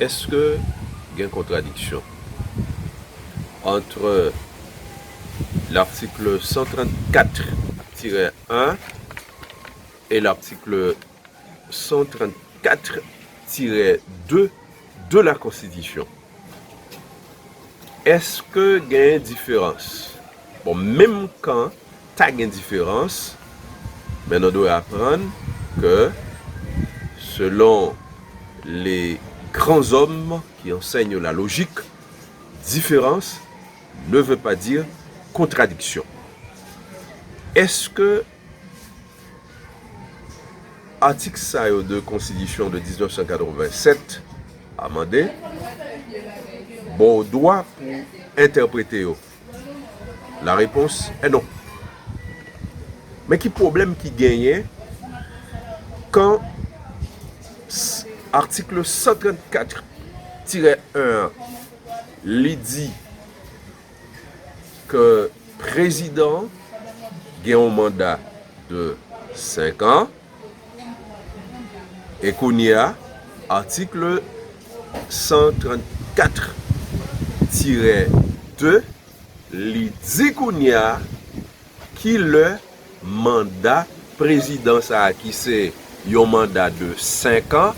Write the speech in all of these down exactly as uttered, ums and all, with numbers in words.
Èske gen kontradiksyon ant l'article cent trente-quatre tiret un et l'article cent trente-quatre tiret deux de la Constitution? Èske gen diferans? Bon, menm kan ta gen diferans, men nou dwe aprann ke, selon les grands hommes qui enseignent la logique, différence ne veut pas dire contradiction. Èske atik sa yo de Konstitisyon de mil nèf san katrevennsèt amande ba w dwa pou entèprete yo? La réponse est non. Men ki pwoblèm ki genyen kan atik san trannkat tiret un an, li di ke prezidan gen yon manda de senk an, e kounye a, atik san trannkat tiret de, li di kounye a ki lè manda prezidan sa a, ki se yon manda de senk an,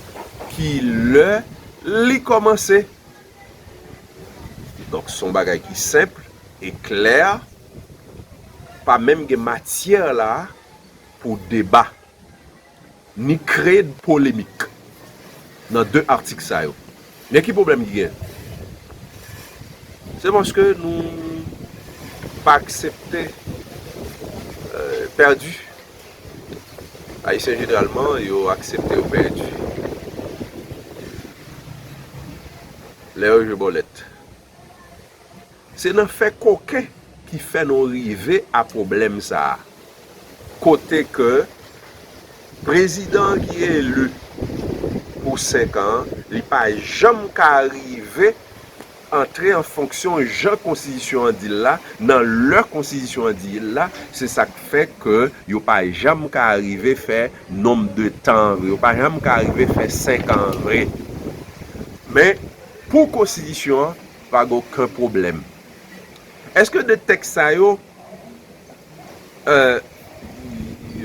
ki lè li kòmanse. Donk, se yon bagay ki senp e klè, pa menm gen matyè la pou deba, ni kreye polemik nan de atik sa yo. Men ki pwoblèm ki gen? Se paske nou pa aksepte, euh, pèdi. Ayisyen jeneralman, yo aksepte yo pèdi lè yo jwe bòlèt. Se nan fè koken ki fè nou rive a pwoblèm sa a. Kote ke prezidan ki eli pou senk an, li pa janm ka rive antre an fonksyon jan konstitisyon an di l la, nan lè konstitisyon an di l la, se sa k fè ke yo pa janm ka rive fè nonb de tan an vre, yo pa janm ka rive fè senk an an vre. Men, pou konstitisyon an, pa gen okenn pwoblèm. Èske de tèks sa yo, euh,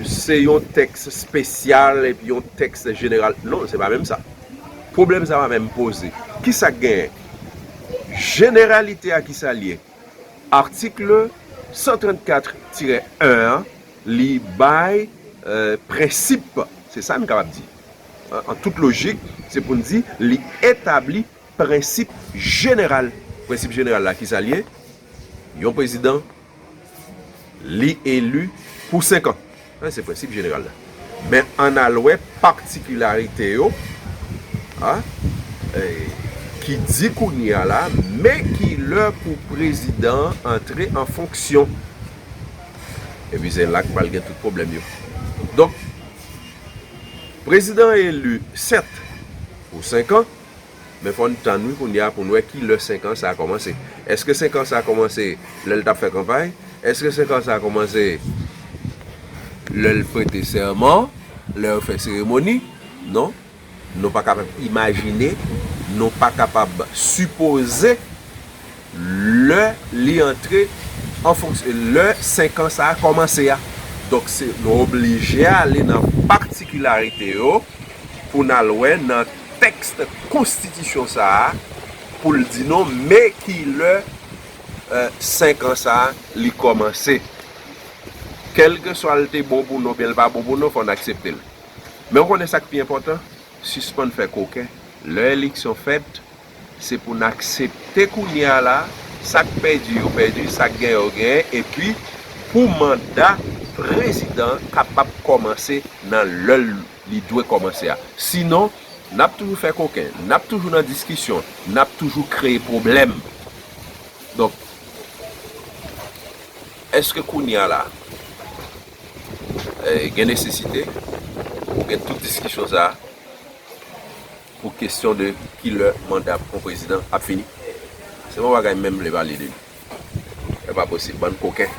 se yon tèks espesyal epi yon tèks jeneral? Non, se pa menm sa. Pwoblèm sa pa menm poze. Kisa k genyen? Jeneralite a, kisa l ye? Atik san trannkat tiret un an, li bay, euh, prensip, se sa n kapab di. An, an tout lojik, se pou n di li etabli prensip jeneral. Prensip jeneral la, kisa l ye? Yon prezidan, li eli pou senk an. Sa se prensip jeneral la. Men ann al wè patikilarite yo, a, e, ki di kounye a la, men ki lè pou prezidan an antre an fonksyon. Epi se la k pral gen tout pwoblèm yo. Donk, prezidan eli, sèt, pou senk an, men fò n tann, wi, kounye a pou n wè ki lè senk an sa a kòmanse. Èske senk an sa a kòmanse lè l t ap fè kanpay? Èske senk an sa a kòmanse lè l prete sèman, lè yo fè seremoni? Non. Nou pa kapab imajine, nou pa kapab sipoze lè li antre an fonksyon, lè senk an sa a kòmanse a. Donk, se, nou oblije ale nan patikilarite yo pou n al wè nan tèks konstitisyon sa a, pou l di nou, men ki lè, euh, senk an sa a, li kòmanse. Kèlkeswa l te bon pou nou, oubyen l pa bon pou nou, fò n aksepte l. Men w konnen sa k pi enpòtan? Sispann fè koken. Lè eleksyon fèt, se pou n aksepte kounye a la, sa k pèdi yo pèdi, sa k genyen yo genyen, epi pou manda prezidan kapab kòmanse nan lè l, li dwe kòmanse a. Sinon, n ap toujou fè koken, n ap toujou nan diskisyon, n ap toujou kreye pwoblèm. Donk, èske kounye a la, eh, gen nesesite pou gen tout diskisyon sa a pou kesyon de ki lè manda yon prezidan ap fini? Se yon bagay m menm vle pale de li. E pa posib, bann koken.